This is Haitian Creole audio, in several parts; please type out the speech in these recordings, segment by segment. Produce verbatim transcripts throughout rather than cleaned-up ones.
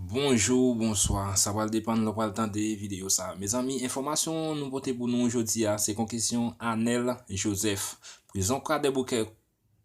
Bonjou, bonswa, sa pral depann lè w pral tande videyo sa. Mezanmi, enfòmasyon nou pote pou nou jodi a, se kon kesyon Anèl Jozèf. Prizon Kwadèboukè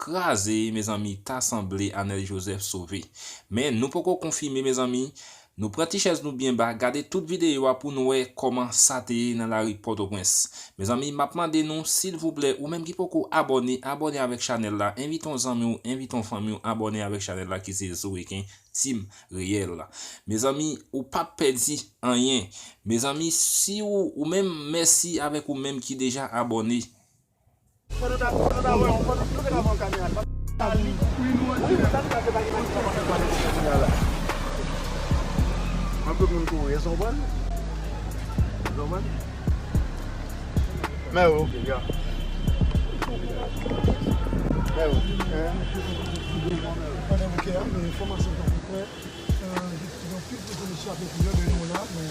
kraze, mezanmi, ta sanble Anèl Jozèf sove. Men nou poko konfime, mezanmi. Nou pran ti chèz nou byen ba, gade tout videyo a pou nou wè kòman sa te ye nan lari Pòtoprens. Mezanmi, m ap mande nou, silvouplè, ou menm ki poko abòne, abòne avèk chanèl la, envite yon zanmi w, envite yon fanmi w, abòne avèk chanèl la ki se Zoeken Team Reyèl. Mezanmi, ou p ap pèdi anyen. Mezanmi, si ou, ou menm, mèsi avèk ou menm ki deja abòne. Anpil moun kouri, èske w konprann? Ou konprann? Mè yo, oke, ya. Mè yo, hein? Pandan bouke a, men enfòmasyon sa ki fè, euh, gen anpil prizonye chape pou yo, men nou la, men,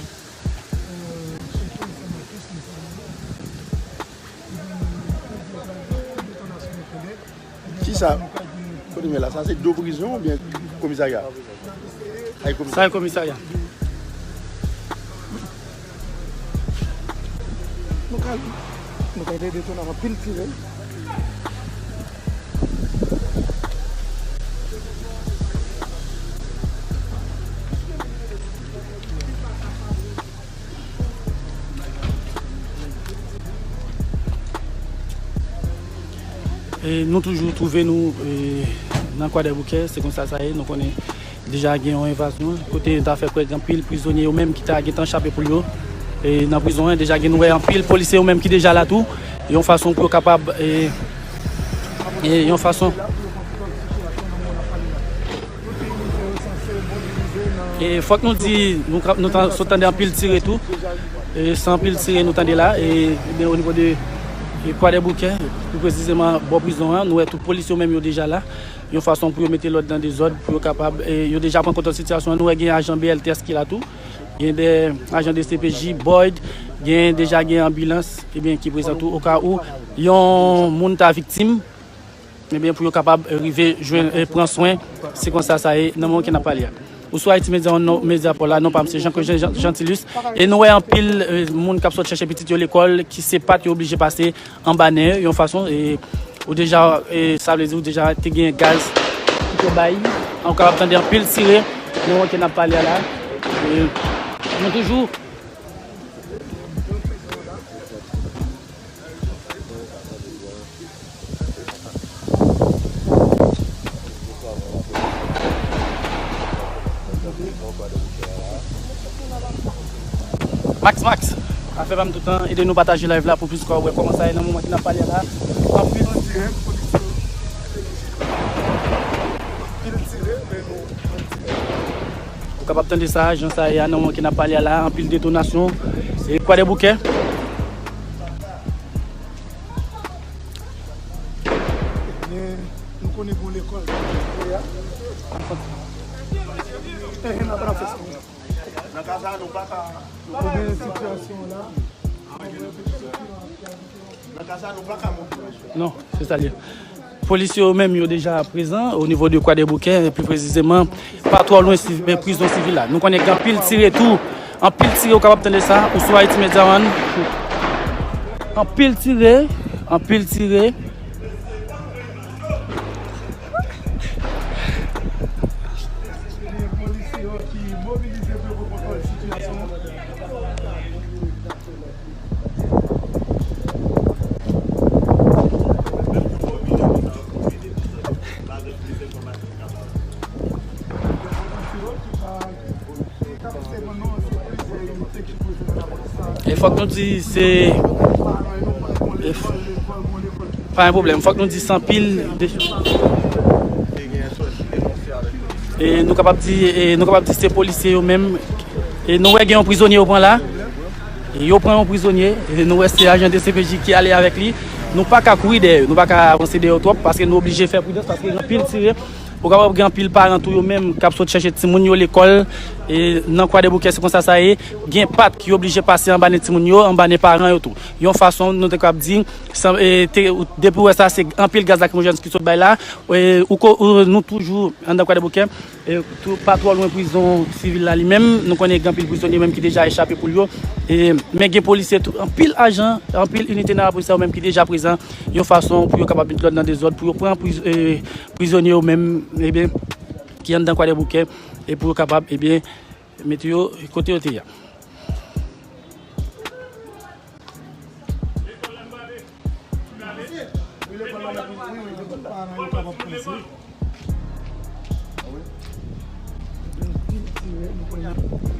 euh, se komisè Marcus, men sa nou la. Kisa? Kote m ye la? Sa se do prizon oubyen komisarya? Ay, komisarya. Sa e komisarya. Nou ka, nou ka tande detonasyon, anpil tire. E nou toujou twouve nou, e, nan Kwadèboukè, se konsa sa ye, nou konnen deja gen yon envazyon, kote yo ta fè kwè gen anpil prizonye yo menm ki ta gentan chape poul yo. E nan prizon an, deja gen nou wè anpil polisye yo menm ki deja la tou, yon fason pou yo kapab, e, e yon fason E fòk nou di, nou, ka- nou tan- sot tande anpil tire tou. E se anpil tire nou tande la. E, ebyen, o nivo de, e, Kwadèboukè, pi presizeman bò prizon an, nou wè tout polis yo menm yo deja la. Yon fason pou yo mete lòd nan dezòd, pou yo kapab, e, yo deja pran kontwòl sitiyasyon an. Nou wè gen ajan B L T S ki la tou. Gen de ajan de C P J, Boyd, gen deja gen anbilans, ebyen, ki prezan tou. Oka ou yon moun ta viktim, ebyen, pou yo kapab rive jwenn, e, pran swen, se konsa sa ye, nan moman ke n ap pale a. Ou sou Haiti Media, non, Media Paul la, non pa m se Jean Claude Jean- Jeantilus. E nou wè anpil, e, moun k ap sot chèche pitit yo lekòl, ki se pat yo oblije pase anba nen yo, yon fason, e, ou deja, e, sa vle di ou deja te gen gaz ki te bay, ou kapab tande anpil tire, nan moman ke n ap pale a la. E, nou toujou Max, Max, afè pa m toutan, ede nou pataje live la pou plis ka wè kòman sa ye nan moman ki n ap pale a la. Anpil tire, anpil tire, men nou Ou kapab tande sa, jan sa ye a, nan moman ke n ap pale a la, anpil detonasyon. E Kwadèboukè. Men, nou konnen gon lekòl. E, e, n ap fè sa. Nan ka sa, nou pa ka. Ebyen, sitiyasyon la. Nan ka sa, nou pa ka monte. Non, se sa l ye. Polis yo menm yo deja prezan o nivo de Kwadèboukè, pli presizeman, pa twò lwen si- men prizon sivil la. Nou konnen gen anpil tire tou. Anpil tire, ou kapab tande sa, ou sou Haiti Media One. Anpil tire, anpil tire. Gen polisye yo ki mobilize pou yo pran kontwòl sitiyasyon an. E fòk nou di se, e f- pa yon pwoblèm, fòk nou di se anpil de- E nou kapab di, e nou kapab di se polisye yo menm. E nou wè gen yon prizonye yo pran la. E yo pran yon prizonye. E nou wè se ajan de C P J ki ale avèk li. Nou pa ka kouri dèyè yo. Nou pa ka avanse dèyè yo twòp paske nou oblije fè pridans paske gen anpil tire. Ou kapab gen anpil paran tou yo menm k ap sot chèche timoun yo lekòl. e, nan Kwadèboukè, se konsa sa ye. Gen pat ki oblije pase anba nen timoun yo, anba nen paran yo tou. Yon fason, nou te kab di, san, e, te, depi w wè sa, se anpil gaz lakrimojèn ki sot bay la. E, ou ko, ou, nou toujou anndan Kwadèboukè. E, tou, pa twò lwen prizon sivil la li menm. Nou konnen gen anpil prizonye menm ki deja echape poul yo. E, men gen polisye tou, anpil ajan, anpil inite nan lapolis sa yo menm ki deja prezan. Yon fason pou yo kapab met lòd nan dezòd, pou yo pran priz-, e, prizonye yo menm, ebyen, ki anndan Kwadèboukè, e pou yo kapab, ebyen, mete yo kote yo te ye a.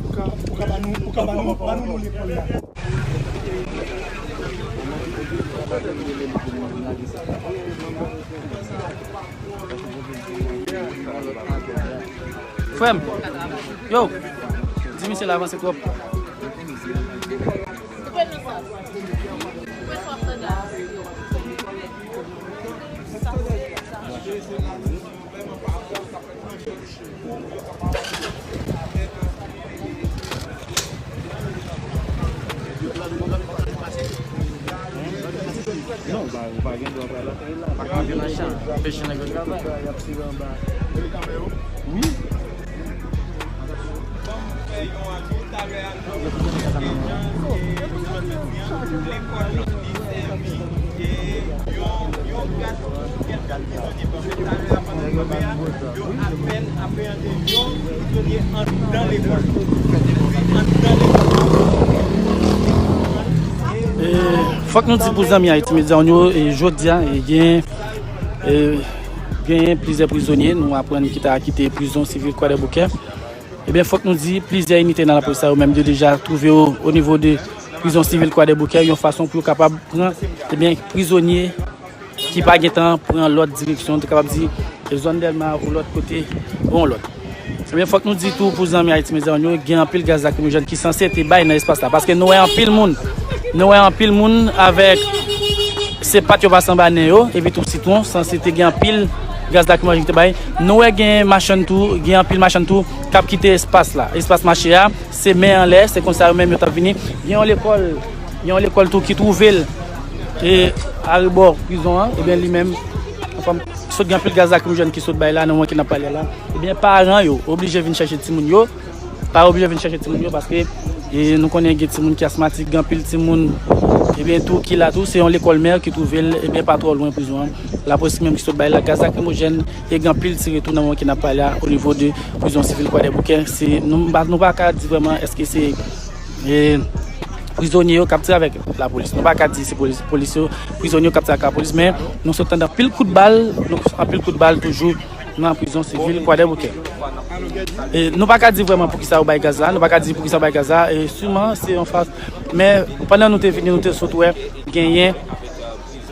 Ou ka, ou ka ba nou, ou ka ba nou, ba nou non lekòl la. Frè m, yo, di misye la avanse twòp. Non, ou pa, ou pa gen dwa pral antre la. Pa ka antre nan chan. Anpeche nèg yo travay. Wi. E, fòk nou di pou zanmi Haiti Media One yo, e, jodi a, e, gen, e, gen plizyè prizonye, nou aprann ki ta kite prizon sivil Kwadèboukè. Ebyen, fòk nou di, plizyè inite nan lapolis sa yo menm yo deja twouve yo o nivo de prizon sivil Kwadèboukè, yon fason pou yo kapab pran, ebyen, prizonye ki pa gentan pran lòt direksyon, te kapab di, e, zòn Dèlma ou lòt kote, ou yon lòt. Ebyen, fòk nou di tou pou zanmi Haiti Media One yo, gen anpil gaz lakrimojèn ki sanse te bay nan espas la, paske nou wè anpil moun, nou wè anpil moun avèk se pat yo pase anba nen yo, epi tou sitwon, sanse te gen anpil gaz lakrimojèn ki te bay. Nou wè gen machann tou, gen anpil machann tou k ap kite espas la, espas mache a, se men anlè, se konsa yo menm yo t ap vini. Gen yon lekòl, gen yon lekòl tou ki twouve l, e, arebò prizon an, ebyen li menm, anfòm, sot gen anpil gaz lakrimojèn ki sot bay la, nan moman ke n ap pale la. Ebyen, paran yo oblije vin chèche timoun yo, pa oblije vin chèche timoun yo, paske, e, nou konnen gen timoun ki asmatik, gen anpil timoun, ebyen, tou ki la tou, se yon lekòl mè ki twouve l, ebyen, pa twò lwen prizon an. Lapolis menm ki sot bay la, gaz lakrimojèn, e gen anpil tire tou nan moman ke n ap pale a, o nivo de prizon sivil Kwadèboukè. Se, nou pa, nou pa ka di vrèman èske se, e, prizonye yo k ap tire avèk lapolis. Nou pa ka di se polis, polis yo, prizonye yo k ap tire ak lapolis, men nou sot tande anpil kout bal, nou, anpil kout bal toujou nan prizon sivil Kwadèboukè. E, nou pa ka di vrèman poukisa yo bay gaz la, nou pa ka di poukisa yo bay gaz la, e siman se yon fas. Men pandan nou te vini, nou te sot wè genyen,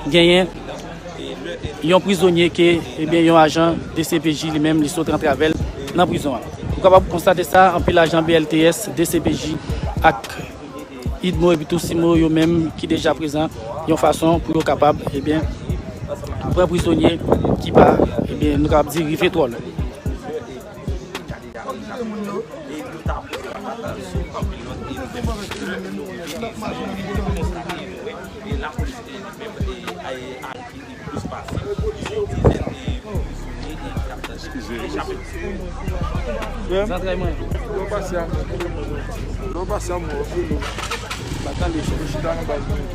genyen yon prizonye ke, ebyen, yon ajan D C P J li menm, li sot rantre avè l nan prizon an. Ou kapab konstate sa, anpil ajan B L T S, D C P J ak idmo epi tou simo yo menm ki deja prezan yon fason pou yo kapab, ebyen, pran prizonye ki pa, ebyen, nou kapab di rive twò lwen. Eskize. Frè m, lè w pase a, lè w pase a, mwen, w ap rele w. Batale, sou chita nan baz mwen.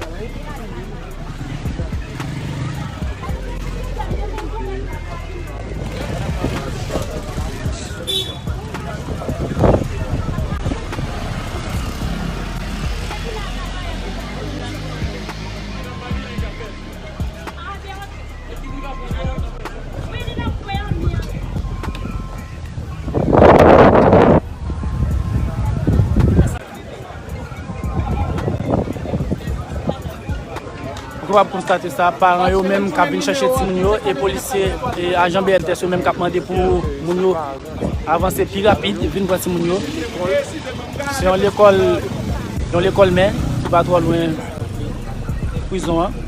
Ou kapab konstate sa, paran yo menm k ap vin chèche timoun yo, e polisye, e ajan B L T S yo menm k ap mande pou moun yo avanse pi rapid, vin pran timoun yo. Se yon lekòl, yon lekòl mè ki pa twò lwen prizon an.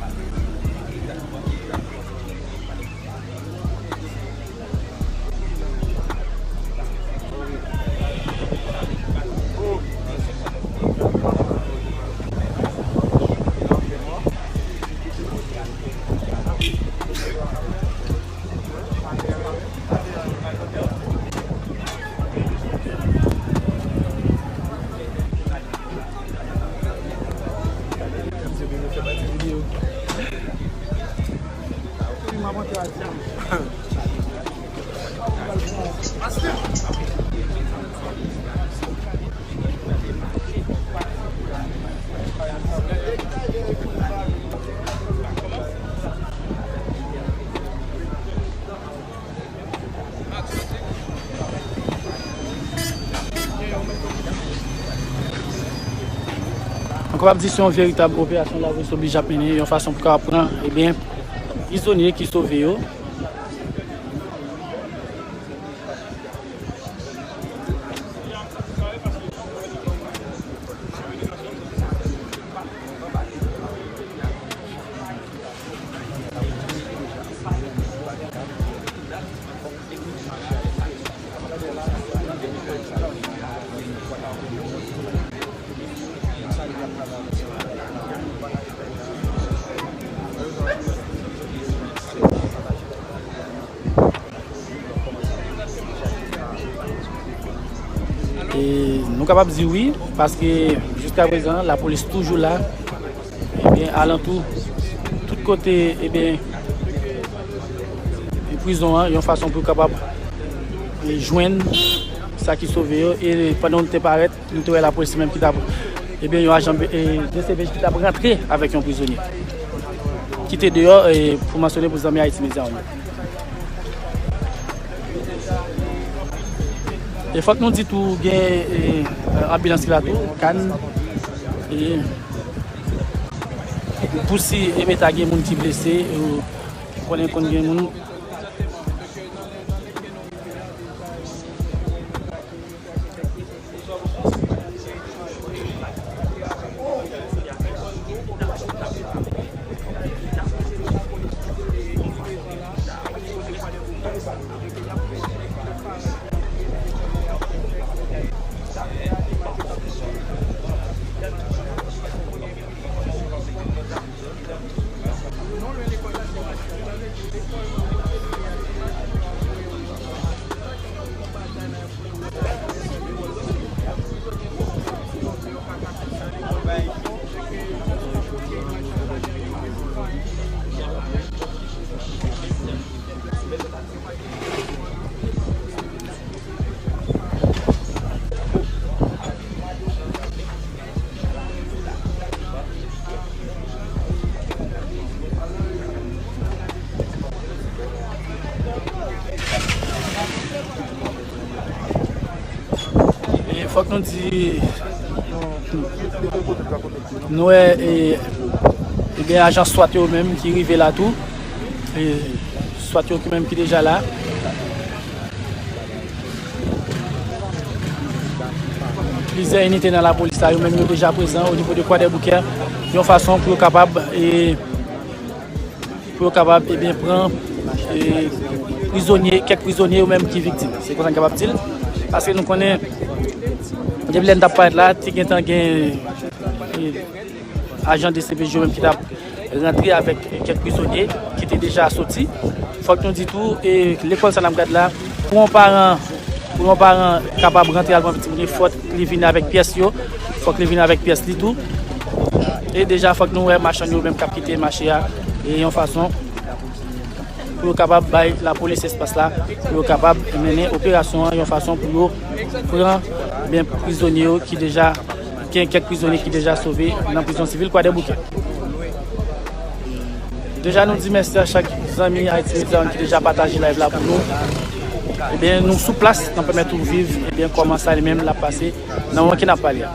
Nou kapab di se yon veritab operasyon lapolis oblije ap mennen yon fason pou kapab pran, ebyen, prizonye ki sove yo. E nou kapab di wi, paske jiska prezan, lapolis toujou la. Ebyen, alantou, tout kote, ebyen, prizon an, yon fason pou yo kapab, e, jwenn sa ki sove yo. E pandan nou te parèt, nou te wè lapolis menm ki t ap, ebyen, yon ajan, e, D C P J ki t ap rantre avèk yon prizonye ki te deyò, e, pou mansyone pou zanmi Haiti Media yo. E fòk nou di tou gen, e, anbilans ki la tou, kann, e, pou si, e, ebyen, ta gen moun ki blese, e, konnen konn gen moun. E fòk nou di, nou wè, e, e gen ajan swat yo menm ki rive la tou. E swat yo ki menm ki deja la. Plizyè inite nan lapolis la, yo menm yo deja prezan o nivo de Kwadèboukè, yon fason pou yo kapab, e, pou yo kapab, ebyen, pran, e, prizonye, kèk prizonye yo menm ki viktim. Se konsa n kapab di l. Paske nou konnen, depi lè n t ap parèt la, te gentan gen, e, ajan D C P J yo menm ki t ap rantre avèk kèk prizonye ki te deja soti. Fòk nou di tou, e, lekòl sa n ap gad la, pou yon paran, pou yon paran kapab rantre al pran pitit li, fòk li vini avèk pyès yo, fòk li vini avèk pyès li tou. E deja, fòk nou wè machann yo menm k ap kite mache a, e yon fason pou yo kapab bay lapolis espas la, pou yo kapab mennen operasyon an yon fason pou yo pran, ebyen, prizonye yo ki deja, gen kèk prizonye ki deja sove nan prizon sivil Kwadèboukè. Deja, nou di mèsi a chak zanmi Haiti Media ki deja pataje live la pou nou. Ebyen, nou sou plas, n ap pèmèt ou viv, ebyen, kòman sa li menm l ap pase nan moman ke n ap pale a.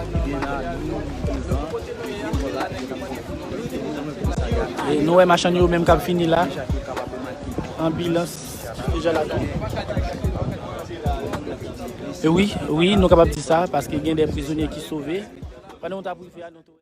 E nou wè machann yo menm k ap vini la. Anbilans deja la tou. E wi, wi, nou kapab di sa, paske gen de prizonye ki sove. Pandan nou t ap rive a, nou te